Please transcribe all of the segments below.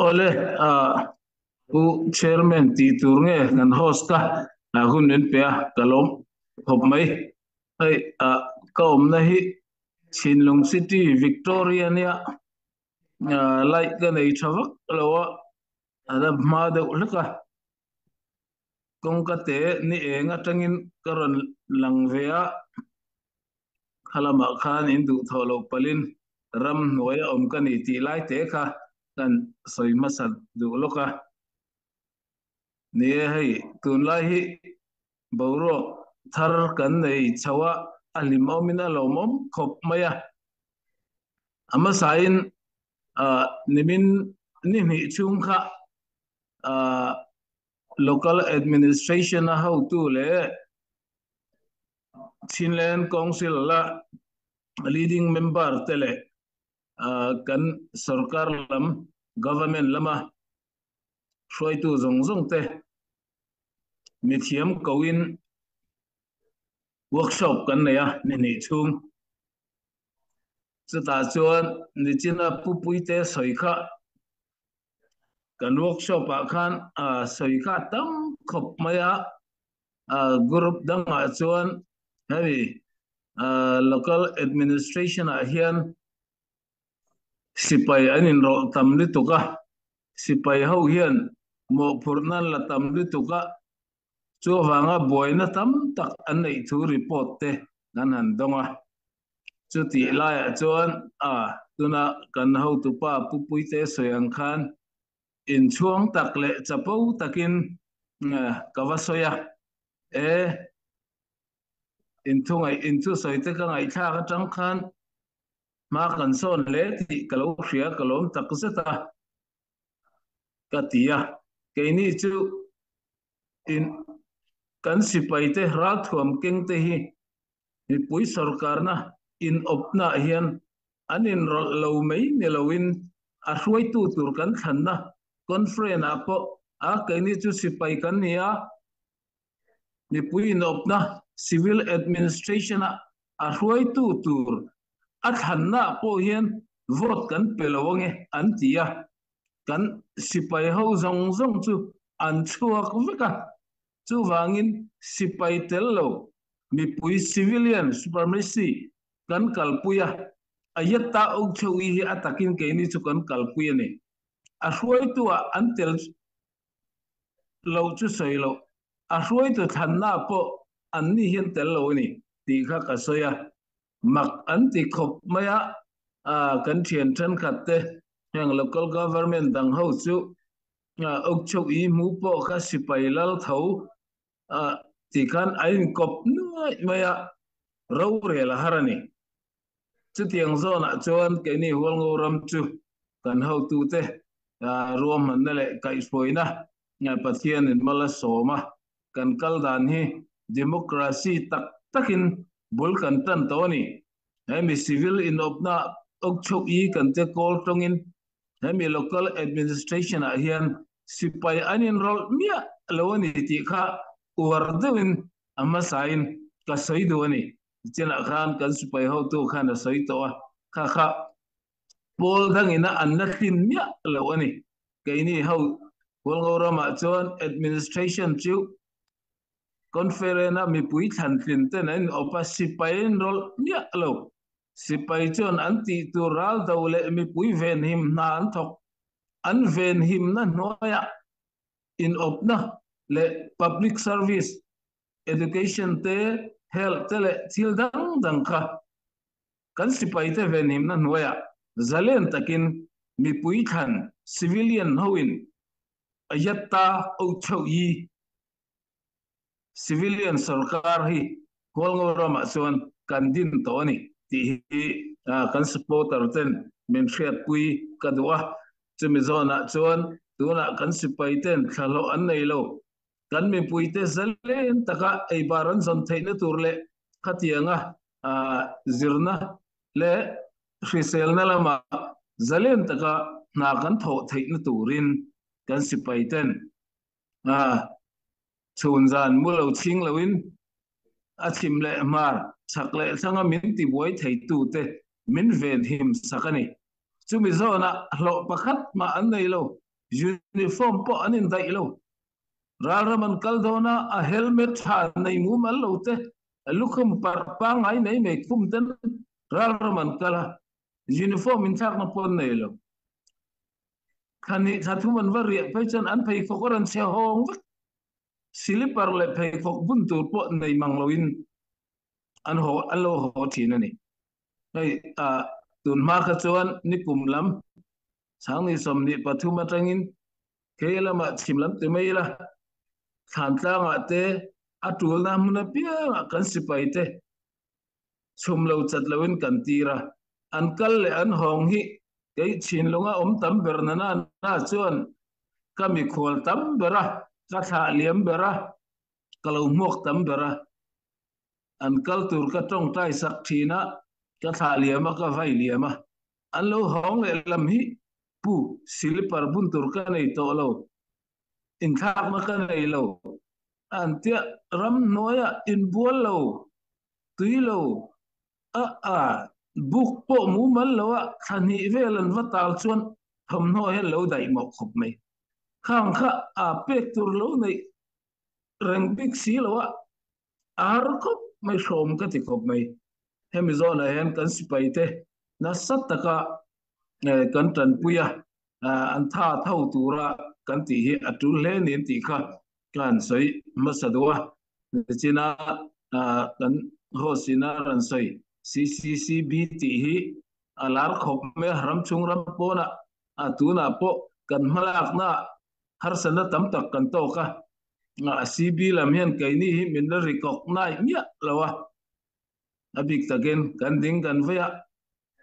Awle, Pu Chairman tih tur nge kan host a, hun min pe a, ka lawm khawp mai. Hei, ka awmna hi Chhinlung City, Victoria nia light ka nei tha vak lo a, a la hma deuh hlek a. Kawngka te ni eng atangin ka rawn lang ve a, kha lamah khan in duh thawh loh palhin ram hnuai a awm ka ni tih lai te kha kan sawi hmasa duh lawk a. Ni e, hei tunlai hi boruak thar kan nei chho a, a hlimawmin a lawmawm khawp mai a. A hmasain nimin ni hnih chhung kha Local Administration a hotu leh Chinland Council la leading member te leh kan sorkar lam government lama hruaitu zawng zawng te mithiam koin workshop kan nei a ni hnih chhung. Chutah chuan nichina Pupuite sawi kha kan workshop ah khan sawi kha tam khawp mai a, group dangah chuan hemi local administration ah hian sipai an inrawlh tam lutuk a, sipai ho hian mawhphurhna an la tam lutuk a, chuvanga buaina tam tak an neih thu report te kan han dawng a. Chutih laiah chuan a tuna kan hotupa Pu Puite sawi ang khan inchhuang tak leh chapo takin ka va sawi a, e inthungaih inthusawi te ka ngaihthlak atang khan hma kan sawn hle tih ka lo hria ka lawm tak zet a ka ti a, keini chu in kan sipaite ralthuam keng te hi mipui sorkarna inawpnaah hian an inrawlh lo mai ni loin a hruaitu tur kan thlanna conference-ah pawh a keini chu sipai kan ni a, mipui inawpna civil administration-a a hruaitu tur a thlannaah pawh hian vote kan pe lo ange an ti a, kan sipai ho zawng zawng chu an chhuak vek a. Chuvangin sipai tel lo mipui civilian supremacy kan kalpui a, Ayatollah Khomeini hi a takin keini chu kan kalpui a ni. A hruaitu-ah an tel lo chu sawi loh, a hruaitu thlanna pawh anni hian tel lo a ni tih kha ka sawi a. Mak an ti khawp mai a, kan thian thenkhat te heng local government dang ho chu Uk chhuk i hmu pawh kha sipai lal tho tih khan a inkawp nuaih mai a, rorel a har a ni. Chutiang zawnah chuan keini Hualngo ram chu kan hotute ruahmanna leh kaihhruaina Pathianin mal a sawm a, kan kal dan hi democracy tak takin bul kan tan tawh a ni. Hemi civil inawpna uk chhuk i kan te kawl tawngin hemi local administration ah hian sipai an inrawlh miah lo a ni tih kha uar deuhin a hmasain ka sawi duh a ni. Tichinah khan kan sipai hotu khan a sawi tawh a, kha kha pawl dangina an la tlin miah lo a ni. Keini ho Hualngo ramah chuan administration chu Conference-a mipui thlantlin ten an inawp a, sipai an inrawlh miah lo. Sipai chuan an tih tur ral do leh mipui venhim hna an thawk. An venhimna hnuaiah inawpna leh public service, education te, health te leh thil dang dang kha kan sipaite venhimna hnuaiah zalen takin mipui thlan civilian hoin a yatta auchheuh yi Civilian sorkar hi Hualngo ramah chuan kan din tawh a ni tih hi kan supporter ten min hriatpui ka duh a. Chumi zawnah chuan tunah kan sipai ten thlahlawh an nei lo. Kan mipuite zalen taka eibar an zawn theihna tur leh khatianga zirna leh hriselna lama zalen taka hna kan thawh theihna turin kan sipai ten Chhun zan mu lo chhing loin a chhim leh hmar, chhak leh thlanga min tibuai theitute min venhim sak a ni. Chumi zawnah hlawh pakhat mah an nei lo. Uniform pawh an indaih lo. Ralram an kal dawn a, a helmet tha nei mumal lo te, lukhum parh pangngai nei mai khum ten ralram an kal a, uniform inthlakna pawh an nei lo. Thla hnih thla thum an va riah phei chuan an pheikhawk a rawn chhe hawng vek. Silipar leh pheikhawk bun tur pawh nei mang loin an haw an lo haw thin a ni. Hei tun hma kha chuan nikum lam Sangni 23 atangin Kei lamah chhim lam ti mai ila, thlan tlangah te a tulna hmun apiangah kan sipai te chhum lo chat loin kan tir a, an kal leh an hawng hi kei chhinlunga awm tam ber na na na chuan ka mikhual tam ber a, ka thlah liam ber a, ka lo hmuak tam ber a, an kal tur ka tawngtai sak thin a, ka thlah liam a, ka vai liam a. An lo hawng leh lam hi pu silipar bun tur ka nei tawh lo, inthlakna ka nei lo, an tia ramhnuaiah inbual lo, tui lo, a a buk pawh mumal lo a thla hnih vel an va tal chuan thawmhnaw hian lo daih mawh khawp mai. Khang kha a pek tur lo neih reng bik si lo a, a har khawp mai hrawm ka ti khawp mai. Hemi zawnah hian kan sipai te nasa taka kan tanpui a, an tha tho tura kan tih hi a tul hle niin tih kha ka han sawi hmasa duh a. Nichina kan host ina rawn sawi CCCB tih hi a lar khawp mai a, ram chhung ram pawnah tunah pawh kan hmalakna harsatna tam tak kan tawk a. CB lam hian keini hi min la recognize miah lo a. A bik takin kan ding kan vei a,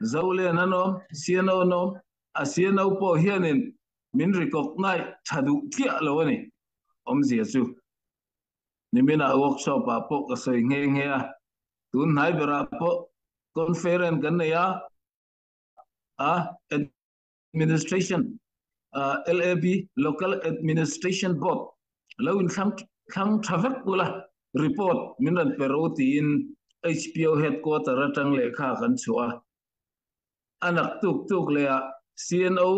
Zolen an awm, CNO an awm, a CNO pawh hianin min recognize tha duh chiah lo a ni. Awmzia chu niminah workshop ah pawh ka sawi nghe nghe a, tun hnai berah pawh conference kan nei a, a administration LAB Local Administration Board lo inthlang thlang tha vek ula report min rawn pe ro tiin HPO headquarter atang lehkha kan chhuah a. A nak tuk tuk leh ah CNO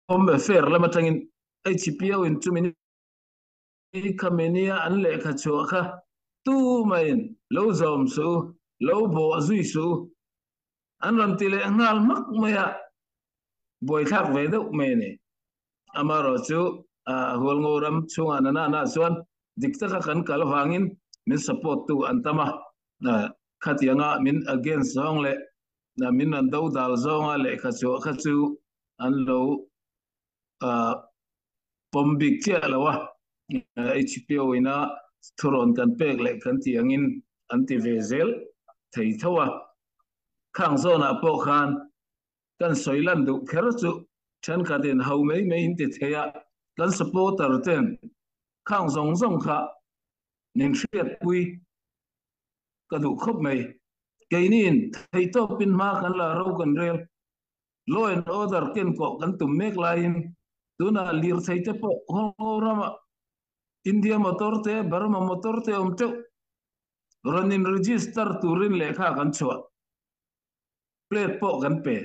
Home Affair lam atangin HPO in chumi ni khami nia an lehkha chhuah kha tumahin lo zawm suh u, lo bawh zui suh u an rawn ti leh nghal hmak mai a, buaithlak ve deuh mai a ni. Amaherawh chu Hualngo ram chhungah na nana chuan dik taka kan kal avangin min support tu an tam a, khatianga min against zawng leh min rawn do dal zawnga lehkha chhuah kha chu an lo pawm bik chiah lo a, HPO ina thurawn kan pek leh kan tih angin an ti ve zel thei tho a. Khang zawnah pawh khan kan sawi lan duh kher chu thenkhatin ho mai mai in ti thei a, kan supporter ten khang zawng zawng kha min hriatpui ka duh khawp mai. Keiniin theihtawpin hma kan la ro kan rel. Law and order ken kawh kan tum mek laiin tunah lirthei te pawh Hawngkong ramah India motor te, Burma motor te awm teuh rawn in register turin lehkha kan chhuah, plate pawh kan pe.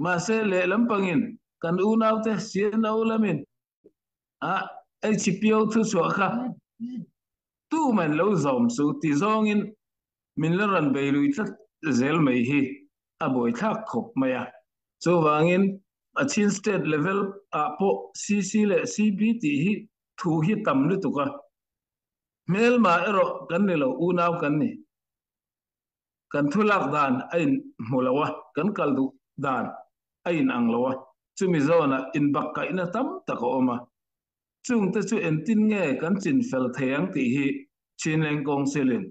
Mahse lehlam pangin kan unaute CNO lamin a HPO thuchhuah kha tuman lo zawm chu ti zawngin min la rawn bei lui tlat zel mai hi a buaithlak khawp mai a. Chuvangin a chin state level ah pawh CC leh CB tih hi thu hi tam lutuk a, hmelma erawh kan ni lo, unau kan ni. Kan thu lak dan a in hmu lo a, kan kal duh dan a in ang lo a, chumi zawnah inbakkaihna tam tak a awm a. Chungte chu entin nge kan chin fel thei ang tih hi Chinleng Council-in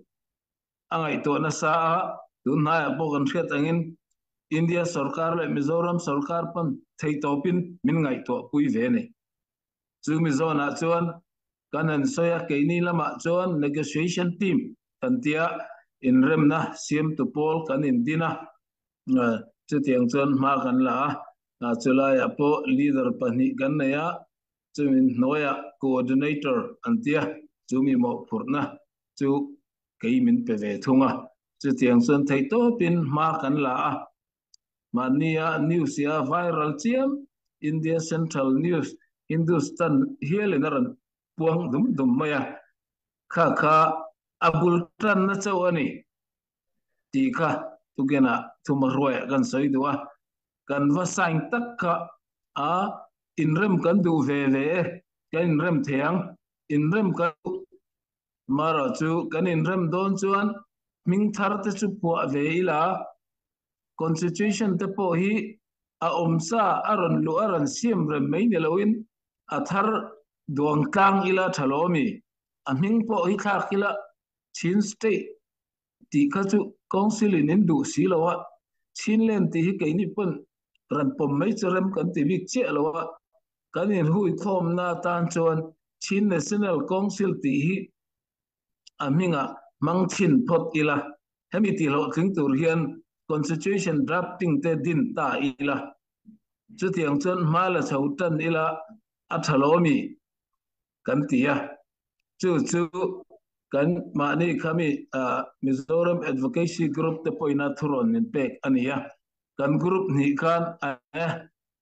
a ngaihtuah nasa a, tun hnaiah pawh kan hriat angin India sorkar leh Mizoram sorkar pawn theihtawpin min ngaihtuahpui ve a ni. Chumi zawnah chuan kan han sawi a, keini lamah chuan negotiation team kan tia inremna siamtu pawl kan indin a, chutiang chuan hma kan la a, chulaiah pawh leader pahnih kan nei a, chumi hnuaiah coordinator an tia, chumi mawhphurhna chu kei min pe ve thung a, chutiang chuan theihtawpin hma kan la a. Mahnia news hi a viral chiam, India Central News, Hindustan hialin a rawn puang dum dum mai a, kha kha a bul tanna chauh a ni tih kha tukinah thuma hruaiah kan sawi duh a, kan va sign tak kha a inrem kan duh ve ve e, kan inrem thei ang, inrem kan duh Marawh chu kan inrem dawn chuan hming thar te chu phuah ve ila, Constitution te pawh hi a awmsa a rawn luh a rawn siam rem mai ni loin a thar duang tlang ila tha lo ami? A hming pawh hi thlak ila Chin State tih kha chu Council in in duh si lo a, Chinland tih hi keini pawn rawn pawm mai chu rem kan ti bik chiah lo a, kan inhuikhawmna atan chuan Chin National Council tih hi a hmingah hmang chhin phawt ila, hemi tih hlawhtling tur hian Constitution drafting te din ta ila, chutiang chuan hma la chho tan ila a tha lo mi kan ti a, chu chu kan mahni khami Mizoram Advocacy Group te pawhin a thurawn min pek a ni a, kan group hnih khan a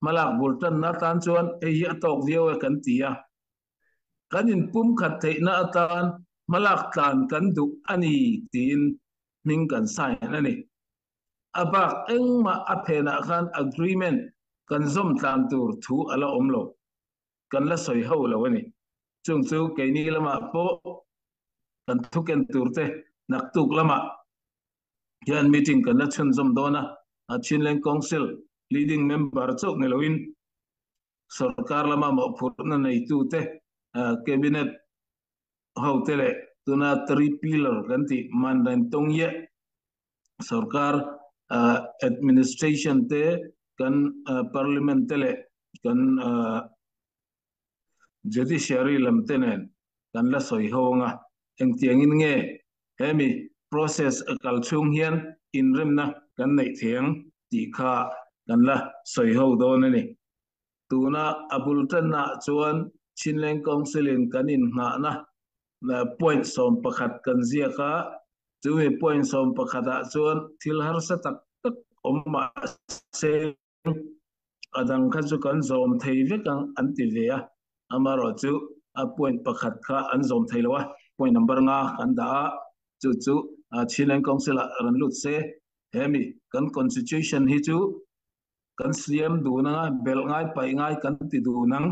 hmalak bul tanna atan chuan hei hi a tawk viau e kan ti a. Kan inpumkhat theihna atan hmalak tlan kan duh a ni tiin hming kan sign a ni. A bak engmah a phenah khan agreement kan zawm tlan tur thu a la awm lo. Kan la sawi ho lo a ni. Chung chu keini lamah pawh kan thuken turte naktuk lamah hian meeting kan la chhunzawm dawn a, a Chinleng Council leading member chauh ni loin sorkar lama mawhphurhna neitute cabinet hote leh tuna three pillar kan tih Mandain Tongye sorkar administration te kan parliament te leh kan Judiciary lam te nen kan la sawi ho anga, engtiangin nge hemi process a kal chhung hian inremna kan neih thei ang tih kha kan la sawi ho dawn a ni. Tuna a bul tannaah chuan Chinleng Council-in kan innghahna point 11 kan ziak a, chumi point 11-ah chuan thil harsa tak tak awm mah se, A dang kha chu kan zawm thei vek ang an ti ve a, amaherawh chu a point pakhat kha an zawm thei lo a, point number nga kan dah a, chu chu Chinland Council ah rawn lut se, hemi kan constitution hi chu kan siam dun anga belh ngai paih ngai kan ti dun ang,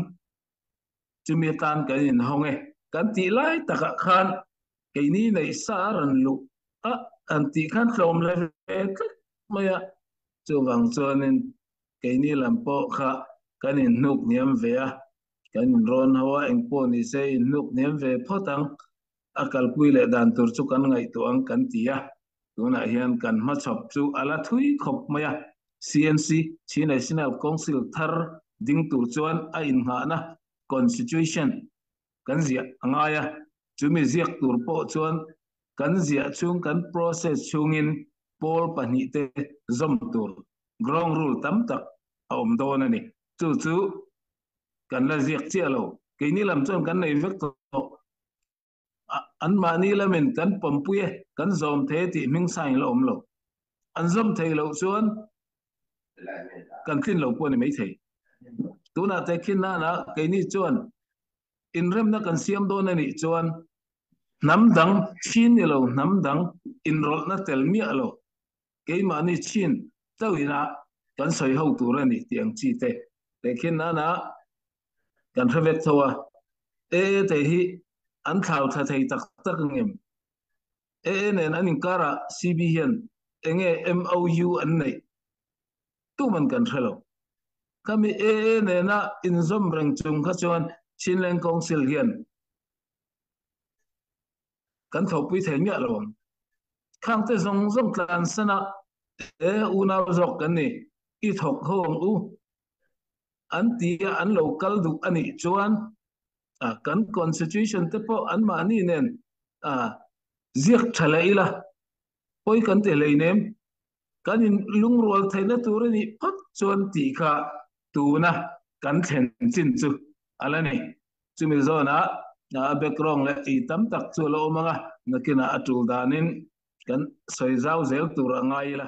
chumi atan kan inhawng e kan tih lai takah khan keini neih sa a rawn luh a an tih khan tlawm la ve tlat mai a, chuvang chuanin keini lam pawh kha kan inhnuk hniam ve a, kan inrawn ho a, engpawh ni se inhnuk hniam ve phawt ang, a kalpui leh dan tur chu kan ngaihtuah ang kan ti a, tunah hian kan hmachhawp chu a la thui khawp mai a, CNC, Chin National Council thar ding tur chuan a innghahna Constitution kan ziah a ngai a, chumi ziak tur pawh chuan kan ziah chhung kan process chhungin pawl pahnihte zawm tur ground rule tam tak a awm dawn a ni. Chu chu kan la ziak chiah lo. Keini lam chuan kan nei vek tawh. Anmahni lamin kan pawmpui e, kan zawm thei e tih hming sign la awm lo. An zawm thei loh chuan kan tlin lo pawh a ni maithei. Tunah tehkhin nana keini chuan inremna kan siam dawn a nih chuan hnam dang chin ni lo hnam dang inrawlhna tel miah lo keimahni chin chauhina kan sawi ho tur a ni tih ang chi te tehkhin nana kan hre vek tho a. AA te hi an thlau thla thei tak tak ngem? AA nen an inkarah CB hian enge MOU an neih tuman kan hre lo. Khami AA nena inzawm reng chung kha chuan Chinleng Council hian kan thawhpui thei miah lo ang. Khangte zawng zawng tlansana e unau zawk kan ni, i thawk ho ang u an ti a, an lo kal duh a nih chuan kan constitution te pawh anmahni nen ziak tha leh ila, pawi kan ti hleinem, kan in lungrual theihna tur a nih phawt chuan tih kha tuna kan thlen chin chu a la ni. Chumi zawnah a background leh ei tam tak chu a la awm ang a, nakinah a tul danin kan sawi zau zel tur a ngai ila.